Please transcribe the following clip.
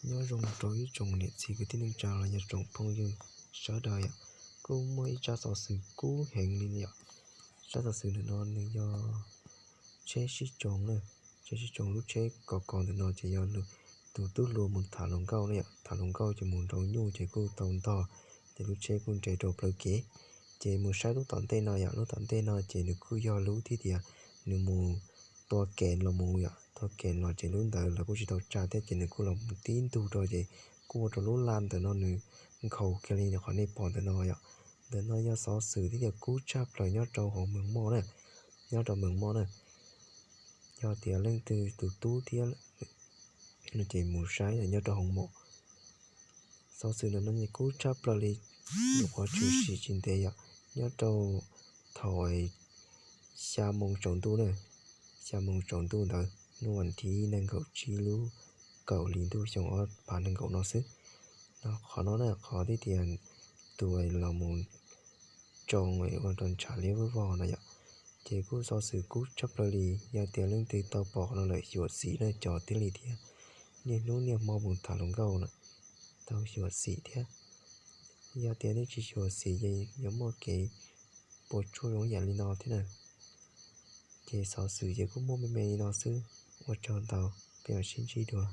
Nyob zoo rau ib tsoom niam txiv kwv tij neej tsa los yog tsoom phooj ywg sawv daws yom. Kuj muaj ib tsab xov xwm kub heev li yom. Tsab xov xwm ntawm no nws yog tsheb sib tsoo na, tsheb sib tsoo. Lub tsheb kos kos ntawm no ces yog tus tub hluas mus tham hluas nkauj na yom, tham hluas nkauj ces mus nrau nyuj ces kuj tau ntog, ces lub tsheb kuj nres rau plawv kev. Ces mus saib lub tom ntej no yom, lub tom ntej no ces nws kuj yog lub thiab tias nws mus tua kem los mus yom, tua kem los ces lub ntawd lawv kuj tsis tau tsa thiab ces nws kuj los mus tib ntug rau ces kuj ua rau lub laj ntawm no nws nkhaus kiag li qhov nej pom ntawm no yom. Ntawm no yog xov xwm thiab tias kub tshaj plaws nyob rau hauv Mees Moj na, nyob rau Mees Moj na. Yog tias leej twg tus tub thiab no ces mus saib nyob rau hauv mom. Xov xwm ntawm no ces kub tshaj plaws li, nyuam qhuav tshwm sim tsis ntev yom, nyob rau thaum xya moo tsaus ntuj na, xya moo tsaus ntuj ntawd hnub vas thib nees nkaum tsib lub kaum hli ntuj xyoo ob phav nees nkaum no xwb. No qhov no na qhov thiab tias tus los mus tsoo ua rau ntshav liab vog no yom. Ces kuj xov xwm kub tshaj plaws li, yog tias leej twg tau pom qhov no lawm xyuam xim na cov tib li thiab. Niaj hnub niaj hmo mus tham hluas nkauj na, tau xyuam xim thiab. Yog tias nej tsis xyuam xim ces yuav muaj kev puas tsuaj zoo yam li no thiab na. Ces xov xwm ces kuj muaj me me li no xwb, ua tsaug ntau, peb mam sib ntsib dua.